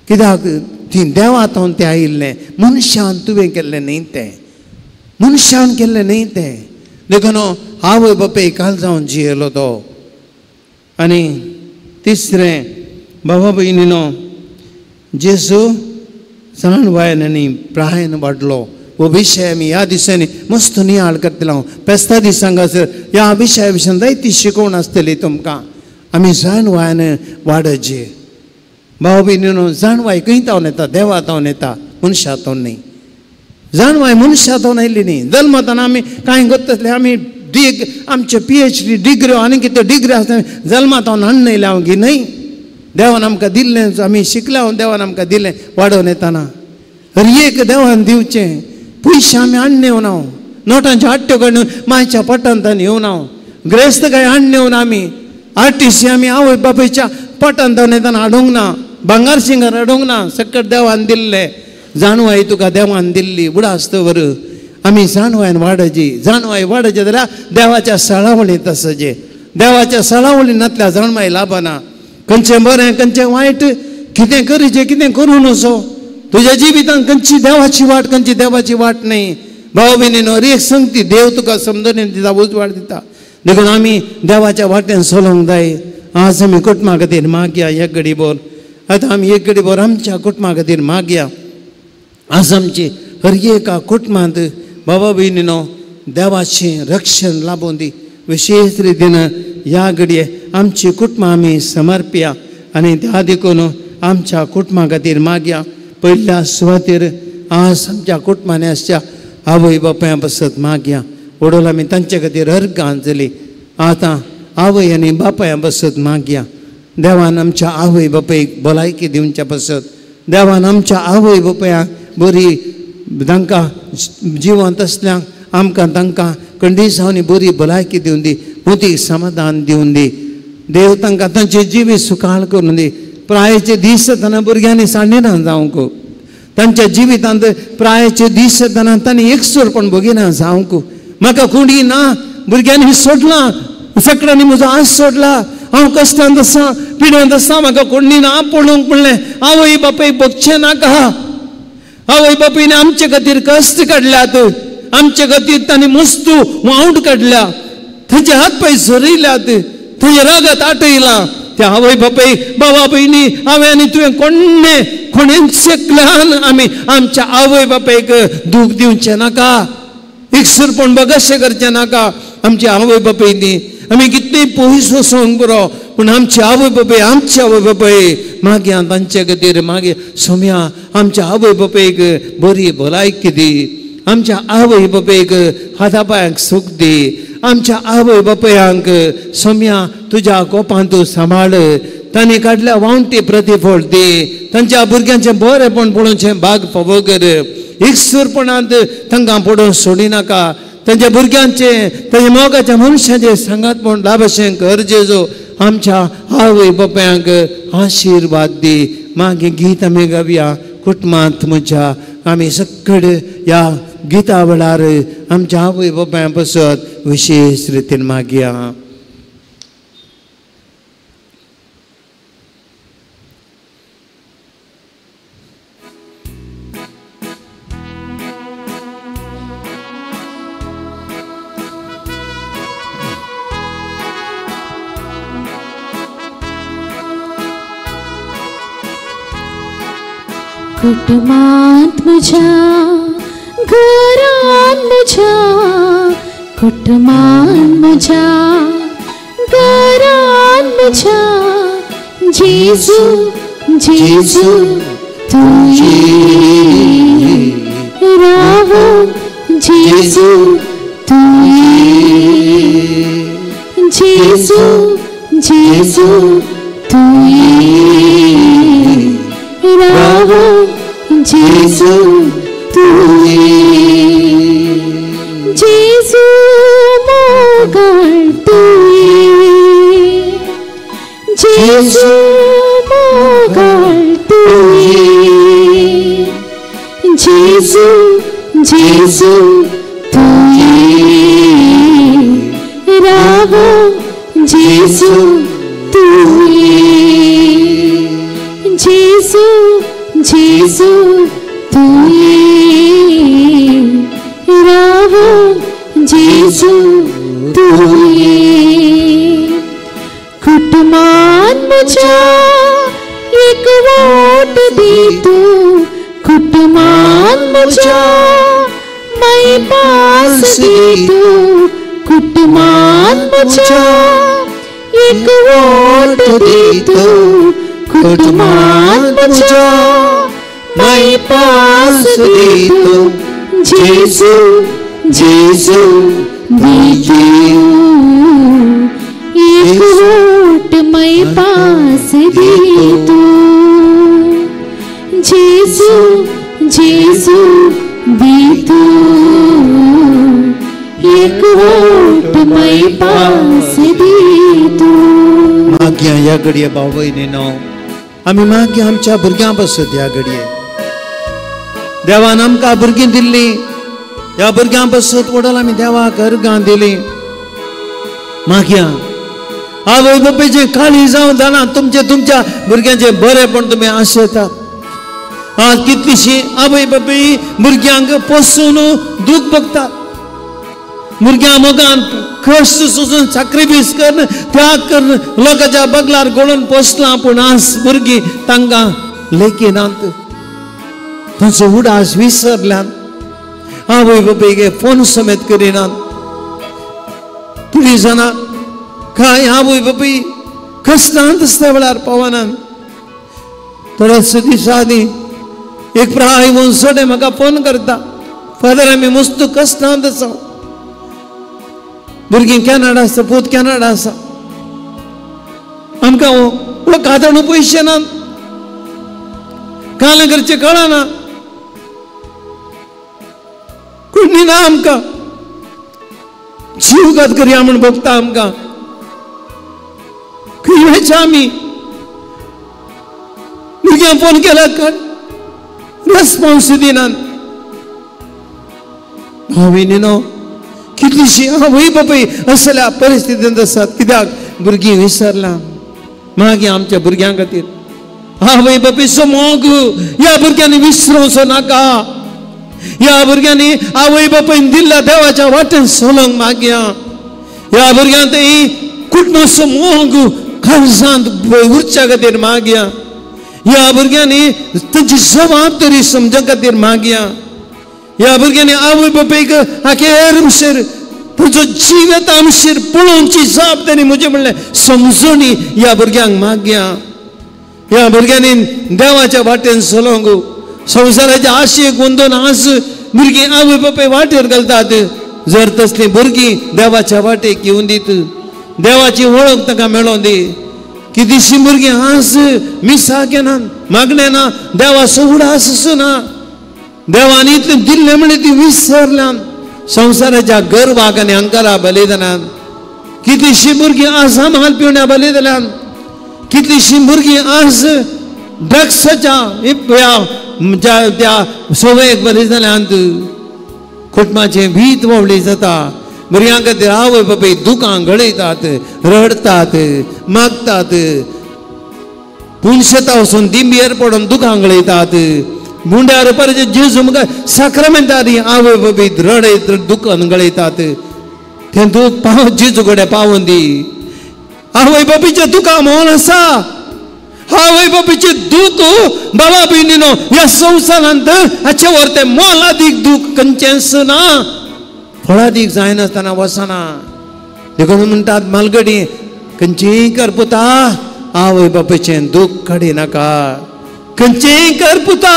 कित्याक ती देवातावन तें आयिल्लें, मनशान तुवें केल्लें न्ही तें, मनशान केल्लें न्ही तें. देखून आवय बापूय काल जावन जियेलो तो. आनी तिसरें बाबा भयणीनो जेजू जाण वयान आनी प्रायन वाडलो. हो विशय आमी ह्या दिसांनी मस्त नियाळ करतले. हांव फेस्ता दीस हांगासर ह्या विशया विशयान जायती शिकवण आसतली तुमकां. आमी जाण वयान वाडचे. भाव भयणीनो जाणवाय खंय तावन येता? देवा तावन येता, मनशा तावन न्ही. जाणवाय मनशा तावन आयली न्ही. जल्मताना आमी कांय करतले आमी डीग आमचे PhD degree आनी कितें डिग्री आसता जल्मातावन हाडून येयल्या हांव न्हय. देवान आमकां दिल्लें आमी शिकल्या, देवान आमकां दिलें वाडोवन येतना. हर एक देवान दिवचें. पयशे आमी हाडून येवना, नोटांच्यो हाडट्यो काडून मायच्या पोटांत येवना. ग्रेस्त काय हाडून येवना आमी. आर्टिस्ट आमी आवय बापायच्या पोटांत येतना हाडूंक ना, भांगार शिंगार हाडूंक ना, सकट देवान दिल्लें. जाणवाय तुका देवान दिल्ली उडास दवर. आमी जाणवायन वाडची, जाणवाय वाडची जाल्यार देवाच्या सळावळींत आसचें. देवाच्या सळावळीन नातल्या जाणवाय लाभना. खंयचें बरें खंयचें वायट, कितें करचें कितें करूं नजो, तुज्या जिवितांत खंयची देवाची वाट खंयची देवाची वाट न्ही. भाव भयणीनो, एक संगती देव तुका समजून दिता, उजवाड दिता. देखून आमी देवाच्या वाटेन चलोवंक जाय. आज आमी कुटुंबा खातीर मागया एक घडी भर. आतां आमी एक घडी भर आमच्या कुटुंबा खातीर मागया. आज आमची हर एका कुटुंबांत बाबा भयणीनो देवाचें रक्षण लाबोवन दी. विशेष रितीन ह्या घडये आमची कुटुंबां आमी समर्पया आनी त्या देखून आमच्या कुटुंबा खातीर मागया. पयल्या सुवातेर आज आमच्या कुटुंबांनी आसच्या आवय बापायां पासत मागया. वडोल आमी तांचे खातीर अर्गां जाली. आतां आवय आनी बापायां पासत मागया. देवान आमच्या आवय बापायक भलायकी दिवच्या पासत, देवान आमच्या आवय बापायांक बरी तांकां जिवंत आसल्यांक आमकां तांकां कंडिसांनी बरी भलायकी दिवन दी, मोती समाधान दिवन दी. देव तांकां तांचे जिवीत सुखाळ करून दी. प्रायेचे दीस जातना भुरग्यांनी सांडिना जावंक, तांच्या जिवितांत प्रायेचे दीस जातना तांणी एकसुरपण भोगिना जावंक. म्हाका कोणी ना, भुरग्यांनी सोडलां, सगळ्यांनी म्हजो आस सोडला, हांव कश्टांत आसा, पिड्यांत आसा, म्हाका कोणी ना पळोवंक पडलें. आवय बापाय भोगचें नाका. आवय बापायन आमचे खातीर कश्ट काडल्यात, आमचे खातीर तांणी मस्तू वावट काडल्या, थंयचे हात पांय झरयल्यात, थंय रगत आटयलां. त्या आवय बापाय बाबा भयणी हांवें आनी तुवें कोणें कोणेंचेकल्यान आमी आमच्या आवय बापायक दूख दिवचें नाका, एकसुरपण बगशें करचें नाका. आमची आवय बापाय न्ही, आमी कितलें पयस वचोंक पुरो, पूण आमची आवय बापाय आमची आवय बापाय मागीर तांचे खातीर मागीर सोम्या आमच्या आवय बापायक बरी भलायकी दी, आमच्या आवय बापायक हाता पांयांक सूख दी, आमच्या आवय बापायांक सोम्या तुज्या कोपान तूं सांबाळ, तांणी काडल्या वावटी प्रतिफळ दी, तांच्या भुरग्यांचें बरेंपण पळोवचें भाग फावो कर. एकसुरपणांत तांकां पडोवन सोडिनाका. तांच्या भुरग्यांचें तांच्या मोगाच्या मनशाचें सांगातपण लाभशें कर जेजो. आमच्या आवय बापायांक आशिर्वाद दी. मागीर गीत आमी गावया कुटुंबांत म्हज्या. आमी सगळे ह्या गीता वेळार आमच्या आवय बापायां पासत विशेष रितीन मागया. कुटुंबांत म्हज्या घरांत म्हज्या, कुटुंबांत म्हज्या घरांत म्हज्या, जेजू जेजू तूं राव, जेजू तूं, जेजू जेजू तूं राव, जेजू तूं, जेजू मोगाळ तूं, जेजू मोगाळ तूं, जेजू जेजू तूं राव, जेजू तूं, जेजू जेजू तूं राव, जेजू तूं. कुटुंबांत म्हज्या एक वोट दी तूं, कुटुंबांत म्हज्या माय पास दी तूं, कुटुंबांत म्हज्या एक वोट दी तूं, कुटुंबांत म्हज्या माय पास दी तूं, जेजू जेजू दी तूं, एक वोट my पास दी तूं, जेजू जेजू दी तूं, एक वोट my पास दी तूं. मागया ह्या घडये भाव भयणीनो, आमी मागया आमच्या भुरग्यां पासत ह्या घडये. देवान आमकां भुरगीं दिल्ली, ह्या भुरग्यां पासत वडल आमी देवाक अर्गां दिली. मागया आवय बापायचें काळी जावं जाणा तुमचे तुमच्या भुरग्यांचें बरेंपण तुमी आशेतात. आज कितलीशी आवय बापूय भुरग्यांक पोसून दूख भोगतात. भुरग्यां मोगान कश्ट सोसून साक्रिफीस करून त्याग करून लोकांच्या बगलार गोळून पोसलां, पूण आज भुरगीं तांकां लेखिनात, तांचो उडास विसरल्यान, आवय बापायक फोन समेत करिनात. थोडीं जाणां कांय आवय बापूय कश्टांत आसता वेळार पावनात. थोड्याच दिसां आदीं एक प्राय वंसोडे म्हाका फोन करता, फादर आमी मस्त कश्टांत आसा, भुरगीं कॅनडा आसा, पूत कॅनडा आसा, आमकां वखदां पयशे नात, काल करचें कळना, कोणी ना आमकां, जीवघात करया म्हूण भोगता आमकां, खंय वयचें आमी? भुरग्यांक फोन केल्यार रेस्पॉन्स दिनात. हांवें न्हू कितलीशी आवय बापूय असल्या परिस्थितींत आसात, कित्याक भुरगीं विसरलां. मागीर आमच्या भुरग्यां खातीर आवय बापायचो मोग ह्या भुरग्यांनी विसरोवचो नाका. ह्या भुरग्यांनी आवय बापायन दिल्ल्या देवाच्या वाटेन चलोवंक मागया. ह्या भुरग्यांक कुटुंबाचो मोग काळजांत उरच्या खातीर मागया. ह्या भुरग्यांनी तांची जबाबदारी समजूं खातीर मागया. ह्या भुरग्यांनी आवय बापायक अखेर मुशेर तांचो जीव येता मुशेर पळोवची जबाबदारी म्हजें म्हणलें समजणी ह्या भुरग्यांक मागया. ह्या भुरग्यांनी देवाच्या वाटेन चलोवंक, संवसाराच्या आशेक गोंदोवन आज भुरगीं आवय बापाय वाटेर घालतात. जर तसलीं भुरगीं देवाच्या वाटेक येवन दीत, देवाची वळख तांकां मेळोवन दी. कितलीशीं भुरगीं आज मिसाक येनात, मागणें ना, देवाचो उडास ना, देवान इतलें दिल्लें म्हणलें ती विसरल्यान, संवसाराच्या गर्वाक आनी अहंकारा बलिदानान. कितलीशीं भुरगीं आज हमाल पिवण्या बलिदानान, कितलीशीं भुरगीं आज ड्रग्साच्या त्या संवयेक बरी जाल्यांत. कुटुंबाचें भीत व्हडली जाता. भुरग्यां खातीर आवय बापूय दुकां गळयतात, रडटात, मागतात, पुनशेता वचून दिंबेर पडून दुकां गळयतात. मुंड्यार परत जेजू मुखार साक्रामेंतारी आवय बापूय रडयत दुकान गळयतात. तें दूख पाव जेजू कडेन पावोवन दी. आवय बापायचें दुकां मोल आसा. आवय बापायचें दूख बाबा भयणीनो ह्या संवसारांत हाचे वर तें मोलादीक दूख खंयचेंच ना, फळादीक जायनासतना वचना. देखून म्हणटात मालगडी खंयचीय कर पुता आवय बापायचें दूख काडी नाका, खंयचीय कर पुता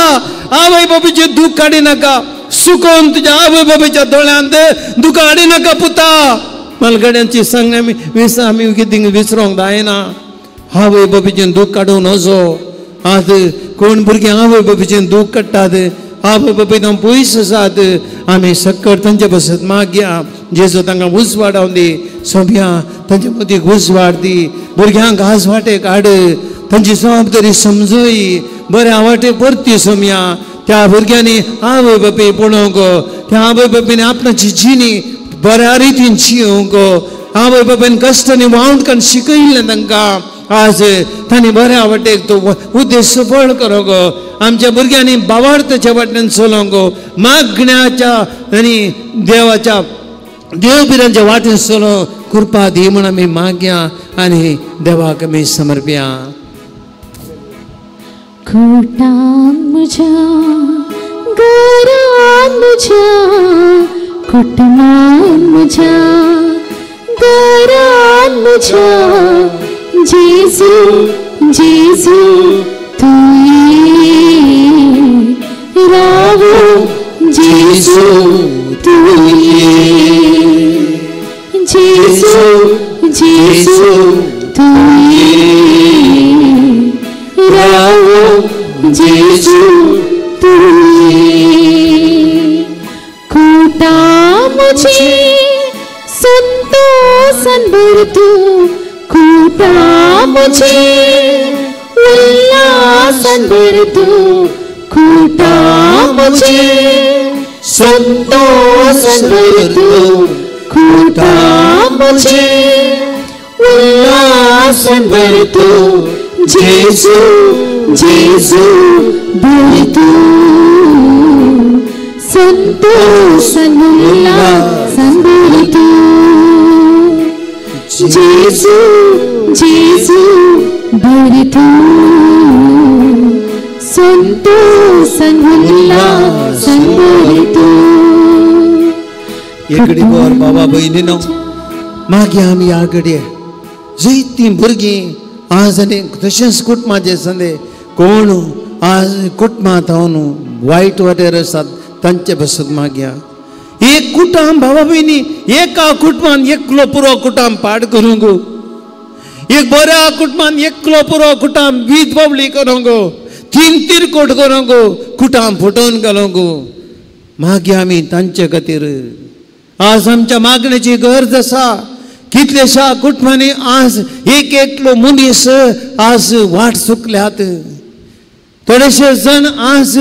आवय बापायचें दूख काडी नाका, सुकोवन तुज्या आवय बापायच्या दोळ्यांत दुकां हाडी नाका पुता. मालगड्यांची सांगणे आमी आमी कितें विसरोंक जायना. आवय बापायचें दूख काडूंक नजो. आज कोण भुरगीं आवय बापायचें दूख काडटात, आवय बापूय तांकां पयस आसात. आमी सक्कर तांचे पासत मागया, जेजू तांकां उजवाडावन दी, सोंप्या तांचे मदीं उजवाड दी, भुरग्यांक आज वाटेक हाड, तांची जबाबदारी समजय, बऱ्या वाटेक परती सोमया. त्या भुरग्यांनी आवय बापूय पळोवंक, त्या आवय बापायन आपणाची जिणी बऱ्या रितीन जियोवंक, आवय बापायन कश्टांनी वावण काडून शिकयल्लें तांकां, आज तांणी बऱ्या वाटेक तो उद्देश सफळ करूंक, आमच्या भुरग्यांनी बावार्थाच्या वाटेन चलोवंक, मागण्याच्या आनी देवाच्या देवबिरांच्या वाटेन चलोवंक कृपा दी म्हूण आमी मागया आनी देवाक आमी समर्पया. कुटां म्हज्या घरान म्हज्या, कुटुंबान म्हज्या घरान म्हज्या, जेजू जेजू तूं ये, रावो जेजू तूं ये, जेजू जेजू तूं ये, रावो जेजू तूं ये. कुटा मुझे संतोषन भर तू, कुटा मुझे उल्लासन भर तू, कुटा मुझे संतोष भर तू, खुदा मुझे उल्लास भर तू, जेसू जेसू भर तू, संतोष उल्लास भर तू, जेसू जेसू भर तू, संतोष उल्लास भर तू. एकडे बर बाबा भयणीनो, मागीर आमी ह्या घडये जैतीं भुरगीं आज आनी तशेंच कुटुंबाचे संदे कोण आज कुटुंबांत हांव वायट वाटेर आसात तांचे बसत मागया. एक कुटुंब भावा भयणी, एका कुटुंबान एकलो पुरो कुटुंब पाड करूंक, एक बऱ्या कुटुंबान एकलो पुरो कुटुंब वीज बावली करूंक, तीन तिरकोट करूंक, कुटुंब फुटोवन घालूंक. मागीर आमी तांचे खातीर आज आमच्या मागणेची गरज आसा. कितलेशा कुटुंबांनी आज एक एकलो मनीस आज वाट चुकल्यात. थोडेशे जण आज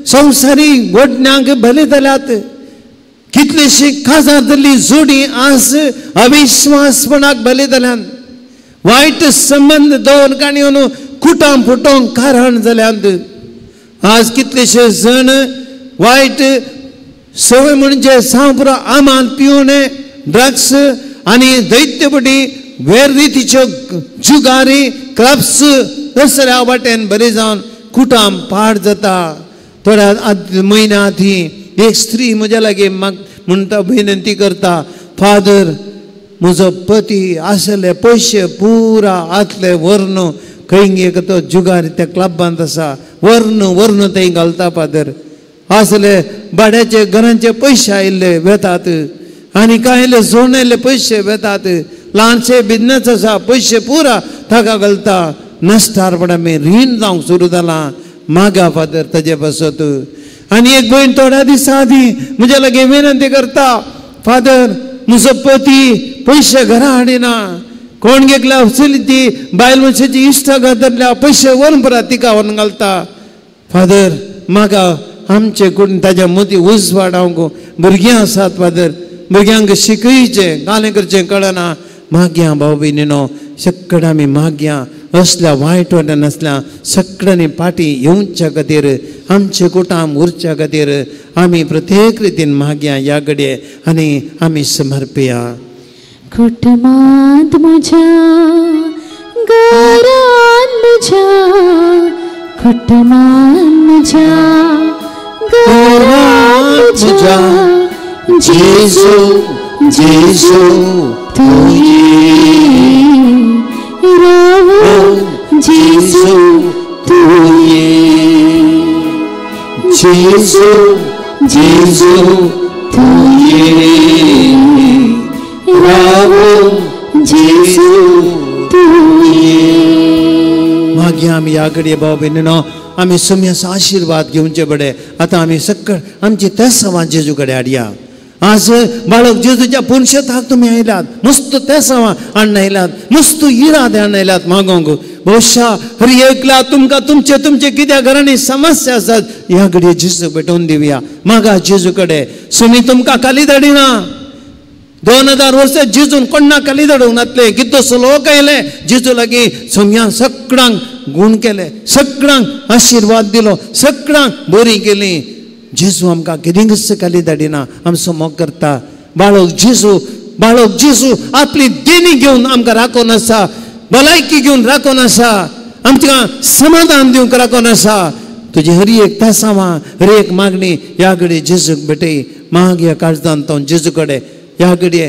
संवसारी वडण्यांक बले जाल्यात. कितलेशी काजार जाल्ली जोडी आज अविश्वासपणाक बले जाल्यात. वायट संबंद दवर काणी कुटां फुटोवंक कारण जाल्यात. आज कितलेशे जण वायट सवय म्हणजे सांव पुरो आमान पिवन ड्रग्स आनी दैत्यपटी वेर रितीच्यो जुगारी क्लब्स दसऱ्या वाटेन बरे जावन कुटां पाड जाता. थोड्या म्हयन्या आदीं एक स्त्री म्हज्या लागीं म्हणटा, विनंती करता, फादर म्हजो पती आसले पयशे पुरा आतले व्हरून खंय एक तो जुगारी त्या क्लबांत आसा, व्हरून व्हरून थंय घालता फादर. आसले भाड्याचे घरांचे पयशे आयिल्ले वेतात आनी कांय जोडणेले पयशे वेतात, ल्हानशे बिजनेस आसा पयशे पुरा ताका घालता. नश्टारपणा आमी रीण जावंक सुरू जालां. मागा फादर ताजे पासत. आनी एक भयण थोड्या दिसां आदीं म्हज्या लागीं विनंती करता, फादर म्हजो पती पयशे घरा हाडिना, कोण घेतल्या चली ती बायल मनशाची इश्टागत धरल्या, पयशे व्हरून परत तिका व्हरून घालता. फादर म्हाका आमचे कोण ताज्या मदीं उजवाडावंक भुरगीं आसात फादर, भुरग्यांक शिकयचें गालें करचें कळना. मागया भाव भयणीनो, सगळ्या आमी मागया असल्या वायट वाट्यान आसल्या सगळ्यांनी फाटीं येवच्या खातीर, आमचे कुटाम उरच्या खातीर आमी प्रत्येक रितीन मागया ह्या घडये आनी आमी समर्पया. कुटुंबांत म्हज्या, घरांत म्हज्या, कुटुंबांत म्हज्या, घरांत म्हज्या, जेजू जेजू तुवें रावो, जेजू तुवें, जेजू जेजू तुवें रावो, जेजू तुवें. मागीर आमी ह्या घडये भाव भयणीनो आमी सोम्याचो आशिर्वाद घेवचे बडे. आतां आमी सगळ आमची तेसांवां जेजू कडेन हाडया. आज बाळक जेजूच्या पुनशेताक तुमी आयल्यात, मस्त तेसांवां हाडून आयल्यात, मस्त इरादे हाडून आयल्यात मागोंक. बहुशा हर एकला तुमकां तुमचे तुमचे कित्या घरांनी समस्या आसात, ह्या घडये जेजू भेटोवन दिवया. मागा जेजू कडेन. सुमी तुमकां खाली धाडिना. 2000 वर्सां जेजून कोण्णा खाली धाडूंक नातले. कितलोसो लोक आयले जेजू लागीं, सोम्यान सगळ्यांक गूण केले, सगळ्यांक आशिर्वाद दिलो, सगळ्यांक बरी केली. जेजू आमकां कितेंच खाली धाडिना, आमचो मोग करता. बाळक जेजू, बाळक जेजू आपली देणी घेवन आमकां राखून आसा, भलायकी घेवन राखून आसा, आमकां समाधान दिवंक राखून आसा. तुजी हर एक तासांवां, हर एक मागणी ह्या घडये जेजूक भेटय. माग ह्या काळजान तो जेजू कडेन, ह्या घडये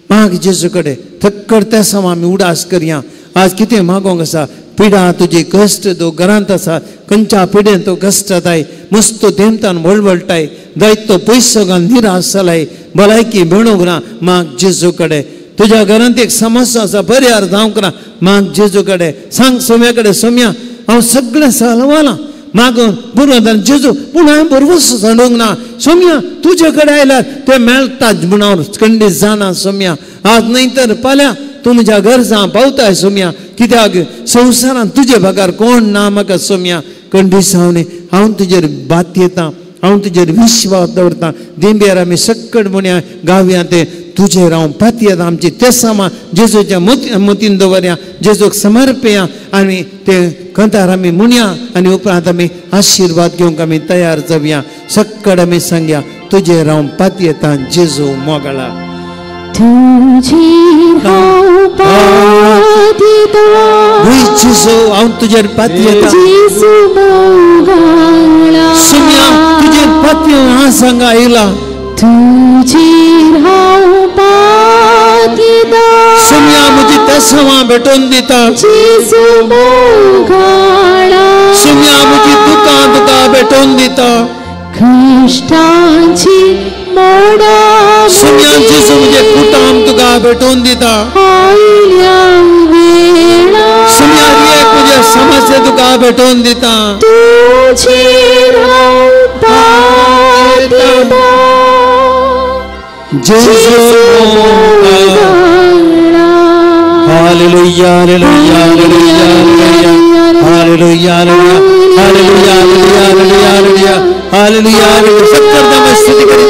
माग जेजू कडेन. थक्कड तेसांवां आमी उडास करया. आज कितें मागोंक आसा, पिडा तुजी कश्ट तूं घरांत आसा, खंयच्या पिडेन तूं कश्ट जाताय, मस्त देमतान वळवळटाय, दायतो पयसो घालून निराश जालाय, भलायकी मेळूंक ना, माग जेजू कडेन. तुज्या घरांत एक समस्या आसा, परिहार जावंक ना, माग जेजू कडेन. सांग सोम्या कडेन, सोम्या हांव सगळें सलवालां मागून पुरो जेजू, पूण हांवें बरवस सांडूंक ना. सोम्या तुजे कडेन आयल्यार तें मेळटा म्हूण हांव खंडीत जाणा. सोम्या आज न्हय तर फाल्यां तूं म्हज्या गरजां पावताय. सोम्या कित्याक संवसारांत तुजे बगर कोण ना म्हाका. सोम्या कंडीस हांव तुजेर बात येता, हांव तुजेर विश्वास दवरता. दिंब्यार आमी सक्कड म्हणया गावया ते तुजेर हांव पातयेता. आमची तेसामा जेजूच्या मोतीन दवरया, जेजूक समर्पया आनी ते कंतार आमी म्हणया आनी उपरांत आमी आशिर्वाद घेवंक आमी तयार जावया. सक्कड आमी सांगया तुजेर हांव पातयेता जेजू मोगळा. तुजेर हांव पातयेता जेजू, हांव तुजेर पातयेता जेजू मोगाळा. सुम्या तुजेर पातयेवन हांव सांगा आयला. तुजेर हांव पातयेता सुम्या म्हजी तेसांवां भेटोवन दिता जेजू मोगाळा. सुम्या म्हजी दुकां तुका भेटोवन दिता. कश्टांची मोडा सुम्या जेजू म्हजे कुटाम तुका भेटोवन दिता. आयल्या वेळा सुम्या एक म्हजे समस्या तुका भेटोवन दिता. तुजेर हांव पातयेता जेजू मोगाळा. Hallelujah, hallelujah, hallelujah, hallelujah, hallelujah, hallelujah, hallelujah, hallelujah. सक्कर दम स्तुती करी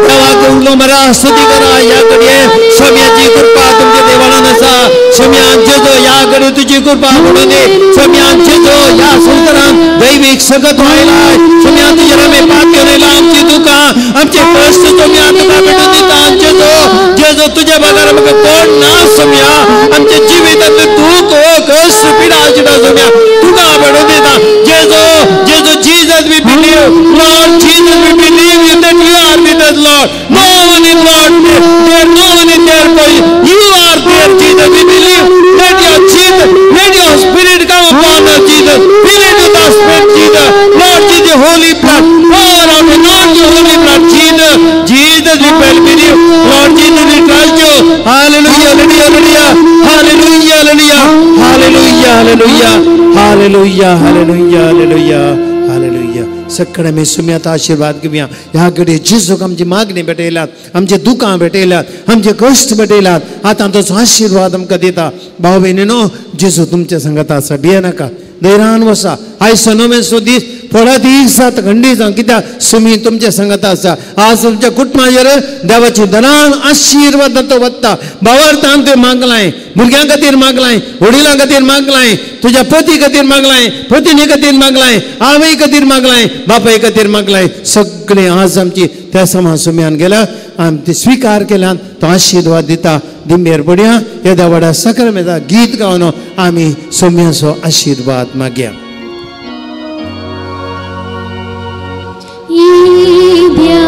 देवाक उलो मरा स्तुती करा. ह्या घडये स्वाम्याची कृपा तुमच्या देवाला आसा. स्वाम्यान जेजो ह्या घडये तुजी कृपा म्हणून दी. स्वाम्यान जेजो ह्या संवसारांत दैवीक सगत आयलाय. स्वाम्यान तुजेर आमी पातयेवन आयला. आमची दुकां आमचे कश्ट स्वाम्यान तुका भेटून दिता. जेजो जेजो तुज्या बगर आमकां कोण ना स्वाम्या. आमच्या जिवितांतलें दुख कश्ट पिडा चिडा स्वाम्या तुका भेटून दिता. Jeju Jeju Jesus we believe, Lord Jesus we believe you that you are with us, Lord. No one is Lord there, no one is there for you. You are there, Jesus. We believe. Let your Jesus, let your Spirit come upon us, Jesus. Fill it with the Spirit, Jesus. Lord Jesus, holy blood, pour out not your holy blood, Jesus. Jesus, we believe. Lord Jesus, we trust you. Hallelujah, hallelujah, hallelujah, hallelujah, hallelujah, hallelujah, hallelujah, hallelujah, hallelujah. सक्कड आमी सुम्यात आशिर्वाद घेवया. ह्या घडये जेजूक आमची मागणी भेटयल्यात, आमचे दुकां भेटयल्यात, आमचे कश्ट भेटयल्यात. आतां तोचो आशिर्वाद आमकां दिता. भाव भयणीनो, जेजू तुमच्या सांगात आसा. भियेनाका, धैर्यान वसा. आयज नोवेसो दीस फळां दीस जाता खंडीत जावं, कित्याक सुमी तुमच्या सांगात आसा. आज तुमच्या कुटुंबाचेर देवाची धनान आशिर्वाद तो वता. भावार्थान तुवें मागलाय, भुरग्यां खातीर मागलाय, वडिलां खातीर मागलाय, तुज्या पती खातीर मागलाय, पतिनी खातीर मागलाय, आवय खातीर मागलाय, बापाय खातीर मागलाय. सगळें आज आमची त्या समा सुम्यान गेल्या, आमी ते स्विकार केल्यान तो आशिर्वाद दिता. दिंबेर पडया येद्या व्हडा साक्रामेंता गीत गावन आमी सोम्याचो आशिर्वाद मागया. येद्या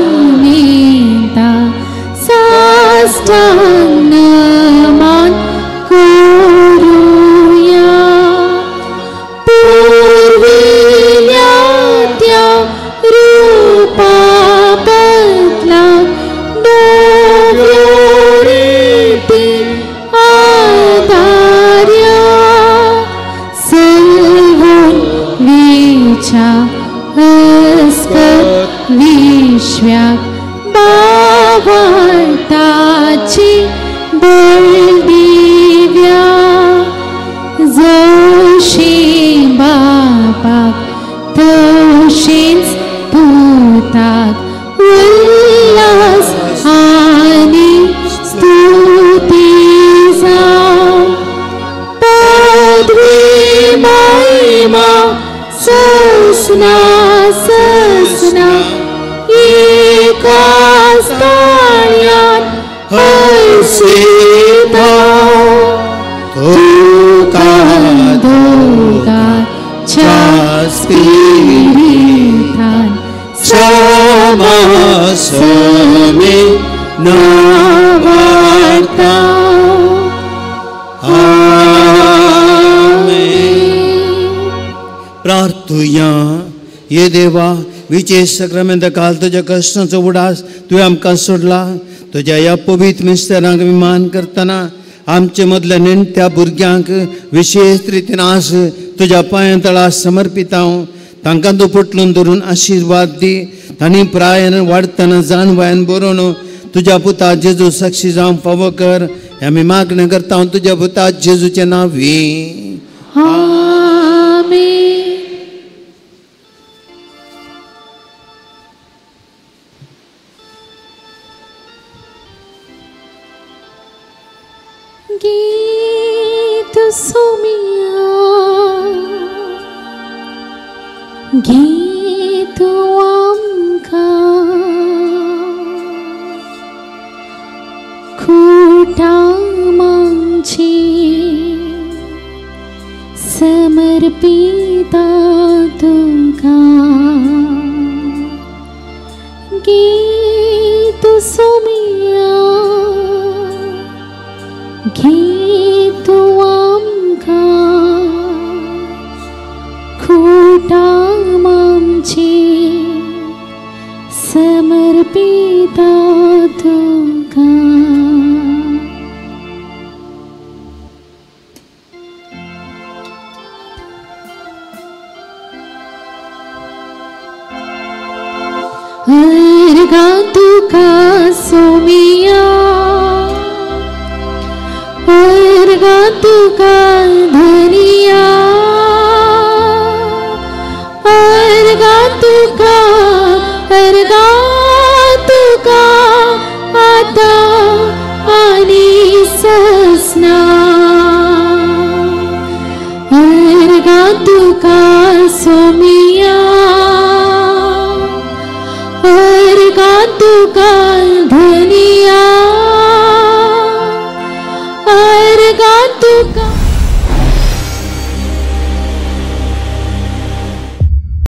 साक्रामेंता साष्टांग मान करूया. पूर्विल्या त्या रूपा बदला नव्यो रीती आधार्या. सर्वून विचा अस्पद विश्व्याक बावळताची बळदिव्या. जशी बापाक तशीच पुताक उल्हास आनी स्तुती जावं. पदवी महिमा ससना ससना एकाच ताळ्यान हर्षिता. तुका दोगाच्या स्पिरितान समासमे नावार्ता. आमेन. प्रार्थुया. ये देवा, विशेष साक्रामेंता काल तुज्या कश्टांचो उडास तुवें आमकां सोडला. तुज्या ह्या पवित्र मिस्तेरांक आमी मान करतना आमचे मदल्या नेणट्या भुरग्यांक विशेष रितीन आज तुज्या पांयां तळा समर्पिता हांव. तांकां तूं पोटलून धरून आशिर्वाद दी. तांणी प्रायन वाडटना जाणवायन बरोवन तुज्या पुता जेजू साक्षी जावंक फावो कर. आमी मागणें करता हांव तुज्या पुता जेजूचें नांव. आमेन. आमेन. गीत सुमिया गीत आमकां खुटां मांची समर्पिता तुका. गीत सुमिया गीत आमकां खुटां मांची समर्पिता तुका. अर्घा तुका सोमिया अर्घा तुका धनिया अर्घा तुका अर्घा तुका आता आनी ससना अर्घा तुका सोमिया अर्घा तुका धनिया अर्घा तुका.